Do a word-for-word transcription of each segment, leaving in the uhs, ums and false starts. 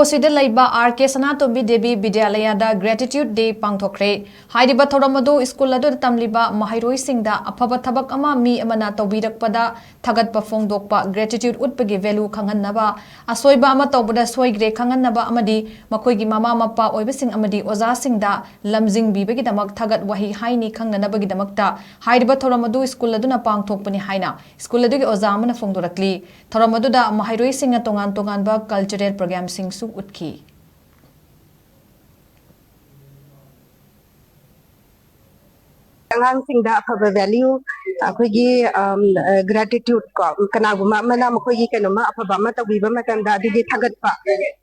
ꯀꯣꯁꯤꯗ ꯂꯩꯕ ꯑꯥꯔ ꯀꯦ ꯁꯅꯥꯇꯣꯝꯕꯤ Devi ꯕꯤꯗ꯭ꯌꯥꯂꯌꯥꯗ Gratitude Day ꯄꯥꯡꯊꯣꯛꯈ꯭ꯔꯦ꯫ ꯍꯥꯏꯔꯤꯕ ꯊꯧꯔꯝ ꯑꯗꯨ ꯁ꯭ꯀꯨꯜ ꯑꯗꯨꯗ ꯇꯝꯂꯤꯕ ꯃꯍꯩꯔꯣꯏꯁꯤꯡꯗ ꯑꯐꯕ ꯊꯕꯛ ꯑꯃ ꯃꯤ ꯑꯃꯅ ꯇꯧꯕꯤꯔꯛꯄꯗ ꯊꯥꯒꯠꯄ ꯐꯣꯡꯗꯣꯛꯄ, gratitude ꯎꯠꯄꯒꯤ value ꯈꯪꯍꯟꯅꯕ, ꯑꯁꯣꯏꯕ ꯑꯃ ꯇꯧꯕꯗ ꯁꯣꯏꯈ꯭ꯔꯦ ꯈꯪꯍꯟꯅꯕ ꯑꯃꯗꯤ ꯃꯈꯣꯏꯒꯤ ꯃꯃꯥ ꯃꯄꯥ ꯑꯣꯏꯕꯁꯤꯡ ꯑꯃꯗꯤ ꯑꯣꯖꯥꯁꯤꯡꯗ ꯂꯝꯖꯤꯡꯕꯤꯕꯒꯤꯗꯃꯛ ꯊꯥꯒꯠ ꯋꯥꯍꯩ ꯍꯥꯏꯅꯤ ꯈꯪꯅꯅꯕꯒꯤꯗꯃꯛꯇ ꯍꯥꯏꯔꯤꯕ ꯊꯧꯔꯝ ꯑꯗꯨ ꯁ꯭ꯀꯨꯜ ꯑꯗꯨꯅ ꯄꯥꯡꯊꯣꯛꯄꯅꯤ ꯍꯥꯏꯅ ꯁ꯭ꯀꯨꯜ ꯑꯗꯨꯒꯤ ꯑꯣꯖꯥ ꯑꯃꯅ ꯐꯣꯡꯗꯣꯔꯛꯂꯤ꯫ ꯊꯧꯔꯝ ꯑꯗꯨꯗ ꯃꯍꯩꯔꯣꯏꯁꯤꯡꯅ ꯇꯣꯉꯥꯟ ꯇꯣꯉꯥꯟꯕ cultural programꯁꯤꯡꯁꯨ ꯎꯠꯈꯤ꯫ ꯑꯉꯥꯡꯁꯤꯡꯗ ꯑꯐꯕ value, ꯑꯩꯈꯣꯏꯒꯤ gratitude ꯀꯣ, ꯀꯅꯥꯒꯨꯝꯕ ꯑꯃꯅ ꯃꯈꯣꯏꯒꯤ ꯀꯩꯅꯣꯝꯃ ꯑꯐꯕ ꯑꯃ ꯇꯧꯕꯤꯕ ꯃꯇꯝꯗ ꯑꯗꯨꯒꯤ ꯊꯥꯒꯠꯄ,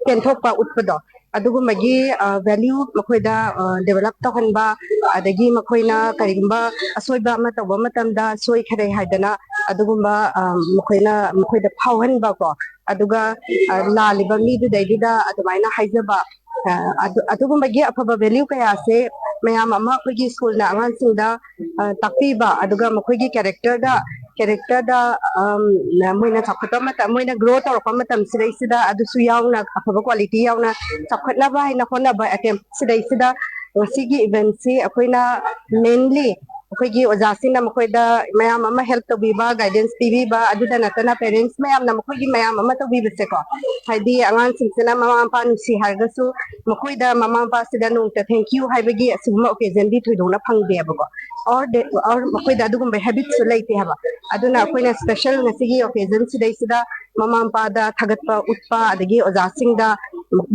ꯄꯦꯟꯊꯣꯛꯄ ꯎꯠꯄꯗꯣ, ꯑꯗꯨꯒꯨꯝꯕꯒꯤ value ꯃꯈꯣꯏꯗ develop ꯇꯧꯍꯟꯕ, ꯑꯗꯒꯤ ꯃꯈꯣꯏꯅ ꯀꯔꯤꯒꯨꯝꯕ ꯑꯁꯣꯏꯕ ꯑꯃ ꯇꯧꯕ ꯃꯇꯝꯗ ꯁꯣꯏꯈꯔꯦ ꯍꯥꯏꯗꯅ ꯑꯗꯨꯒꯨꯝꯕ ꯃꯈꯣꯏꯅ ꯃꯈꯣꯏꯗ ꯐꯥꯎꯍꯟꯕ ꯀꯣ, ꯑꯗꯨꯒ ꯂꯥꯜꯂꯤꯕ ꯃꯤꯗꯨꯗꯩꯗꯨꯗ ꯑꯗꯨꯃꯥꯏꯅ ꯍꯥꯏꯖꯕ, ꯑꯗꯨꯒꯨꯝꯕꯒꯤ ꯑꯐꯕ value ꯀꯌꯥꯁꯦ ꯃꯌꯥꯝ ꯑꯃ ꯑꯩꯈꯣꯏꯒꯤ ꯁ꯭ꯀꯨꯜꯅ ꯑꯉꯥꯡꯁꯤꯡꯗ ꯇꯥꯛꯄꯤꯕ, ꯑꯗꯨꯒ ꯃꯈꯣꯏꯒꯤ characterꯗ, characterꯗ ꯃꯣꯏꯅ ꯆꯥꯎꯈꯠꯄ ꯃꯇꯝ, ꯃꯣꯏꯅ grow ꯇꯧꯔꯛꯄ ꯃꯇꯝꯁꯤꯗꯩꯁꯤꯗ ꯑꯗꯨꯁꯨ ꯌꯥꯎꯅ ꯑꯐꯕ quality ꯌꯥꯎꯅ ꯆꯥꯎꯈꯠꯅꯕ ꯍꯥꯏꯅ ꯍꯣꯠꯅꯕ attempt ꯁꯤꯗꯩꯁꯤꯗ ꯉꯁꯤꯒꯤ eventꯁꯤ ꯑꯩꯈꯣꯏꯅ mainly ꯑꯩꯈꯣꯏꯒꯤ ꯑꯣꯖꯥꯁꯤꯡꯅ ꯃꯈꯣꯏꯗ ꯃꯌꯥꯝ ꯑꯃ help ꯇꯧꯕꯤꯕ, guidance ꯄꯤꯕꯤꯕ, ꯑꯗꯨꯗ ꯅꯠꯇꯅ parents ꯃꯌꯥꯝꯅ ꯃꯈꯣꯏꯒꯤ ꯃꯌꯥꯝ ꯑꯃ ꯇꯧꯕꯤꯕꯁꯦꯀꯣ, ꯍꯥꯏꯗꯤ ꯑꯉꯥꯡꯁꯤꯡꯁꯤꯅ ꯃꯃꯥ ꯃꯄꯥ ꯅꯨꯡꯁꯤ ꯍꯥꯏꯔꯒꯁꯨ ꯃꯈꯣꯏꯗ ꯃꯃꯥ ꯃꯄꯥꯁꯤꯗ ꯅꯣꯡꯃꯇ thank you ꯍꯥꯏꯕꯒꯤ ꯑꯁꯤꯒꯨꯝꯕ occasionꯗꯤ ꯊꯣꯏꯗꯣꯛꯅ ꯐꯪꯗꯦꯕꯀꯣ, or they, or ꯃꯈꯣꯏꯗ ꯑꯗꯨꯒꯨꯝꯕ habitꯁꯨ ꯂꯩꯇꯦ ꯍꯥꯏꯕ꯫ ꯑꯗꯨꯅ ꯑꯩꯈꯣꯏꯅ special ꯉꯁꯤꯒꯤ occasion ꯁꯤꯗꯩꯁꯤꯗ ꯃꯃꯥ ꯃꯄꯥꯗ ꯊꯥꯒꯠꯄ ꯎꯠꯄ, ꯑꯗꯒꯤ ꯑꯣꯖꯥꯁꯤꯡꯗ,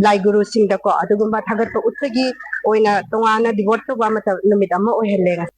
ꯂꯥꯏ ꯒꯨꯔꯨꯁꯤꯡꯗꯀꯣ ꯑꯗꯨꯒꯨꯝꯕ ꯊꯥꯒꯠꯄ ꯎꯠꯄꯒꯤ ꯑꯣꯏꯅ ꯇꯣꯉꯥꯟꯅ devote ꯇꯧꯕ ꯃꯇꯝ, ꯅꯨꯃꯤꯠ ꯑꯃ ꯑꯣꯏꯍꯜꯂꯦ ꯉꯁꯤ꯫